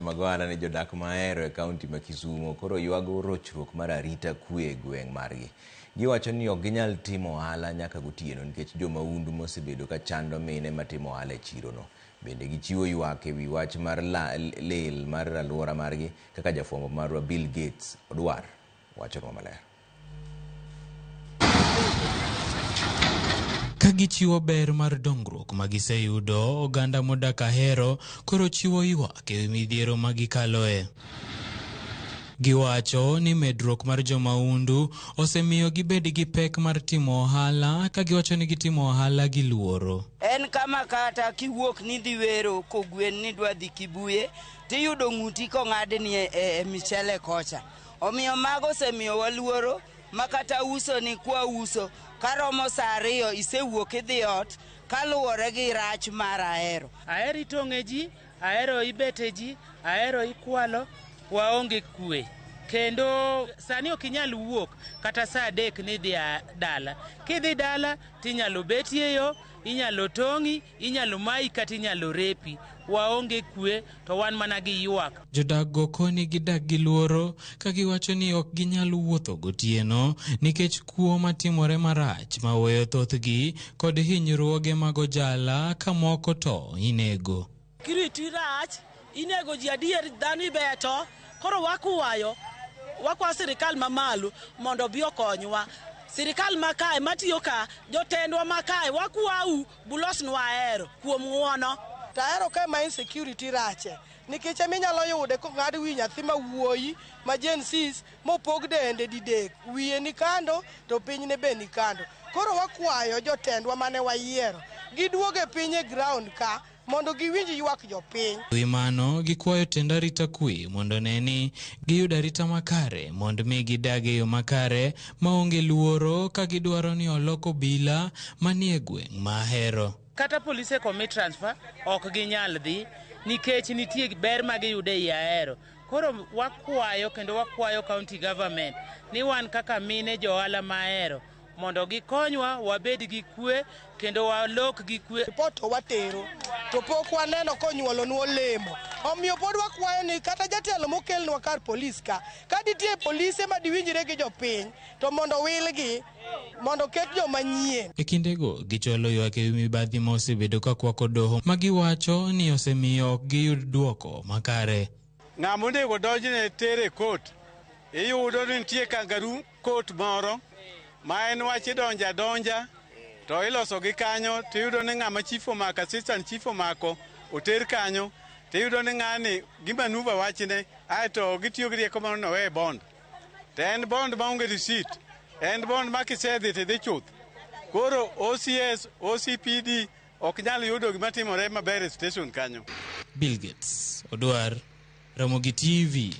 Mag ohala ni jodak ma Ahero e kaunti ma Kisumo koro ywago rochruok mar arita kwe e gweng' margi. Giwacho ni ok ginyal timo ohala nyaka gotieno nikech jomahundu mosebedo ka chando mine matimo ohala e chirono. Bende gichiwo ywak e wi wach mar lil mar aluora margi kaka jafwambo marwa Bill Gates Odwar wachonwa maler. Ka gichiwo ber mar dongruok ma giseyudo, oganda modak Ahero koro chiwo ywak e wi midhiero ma gikaloe. Giwacho ni medruok mar jomahundu osemiyo gibed gi pek mar timo ohala ka giwacho ni gitimo ohala gi luoro. En kama kata kiwuok ni dhi wero kogwen ni dwa dhi Kibuye tiyudo ng'uti kong'adni e michele kocha. Omiyo mago osemiyowa luoro ma kata uso ni kwa uso karomo saa ariyo isewuok idhi ot kaluwore gi rach mar Ahero. Ahero itong'e ji, Ahero ibete ji, Ahero ikwalo, waonge kwe. Kendo sani ok inyal wuok kata saa adek ni idhi dala. Kidhi dala tinyalo betie yo, inyalo tong'i, inyalo mayi kata inyalo repi. Waonge kwe to wan mana gi ywak. Jodak go koni gidak gi luoro ka giwacho ni ok ginyal wuotho gotieno nikech kuo matimore marach ma weyo thothgi kod hinyruoge mag ojala ka moko to inego. Security rach, inego ji adier, dhano ibeto. Koro wakwayo, wakwayo sirikal mamalo mondo obi okonywa. Sirikal makae matiyo ka, jotendwa makae, wakwau bulosnwa Ahero kuom ng'uono. To Ahero ka ema insecurity rache nikech ema inyalo yude kong'ad wi nyathi ma wuoyi ma Gen Zs mopog dende didek, wiye ni kando to pinyne be ni kando. Koro wakwayo jotendwa mane wayiero giduog e piny e ground ka mondo giwinj ywak jopiny. E wi mano, gikwayo tend arita kwe mondo one ni giyudo arita makare mond mi gidag e yo makare maonge luoro ka gidwaro ni olok obila manie gweng' ma Ahero. Kata polise komi transfer ok ginyal dhi nikech nitie ber ma giyudo ei Ahero. Koro wakwayo kendo wakwayo county government ni wan kaka mine jo ohala ma Ahero mondo gikonywa wabed gi kwe kendo walok gi kwe. Ripot to watero to pok waneno konyuolonwa olemo. Omiyo pod wakwayo ni kata jatelo mokelnwa kar polis ka, ka nitie polise ma diwinjre gi jopiny to mondo wilgi mondo oket joma nyien. E kindego, gichwalo ywak e wi mibadhi ma osebedo ka kwako doho ma giwacho ni osemiyo ok giyud dwoko makare. Ng'ama onego donjne tere e kot, iyudo ni nitie kangaroo court moro ma en wach idonjo adonja to iloso gi kanyo tiyudo ni ng'ama chief omako, assistant chief omako oter kanyo tiyudo ni ng'ani gimanuva wachne aeto gitiyo gi rieko moro ni oweye bond. To en bond maonge receipt, en bond ma kisedhi tidhi chuth. Koro OCS, OCPD ok nyal yudo gima timore maber e station kanyo. Bill Gates Odwar, Ramogi TV.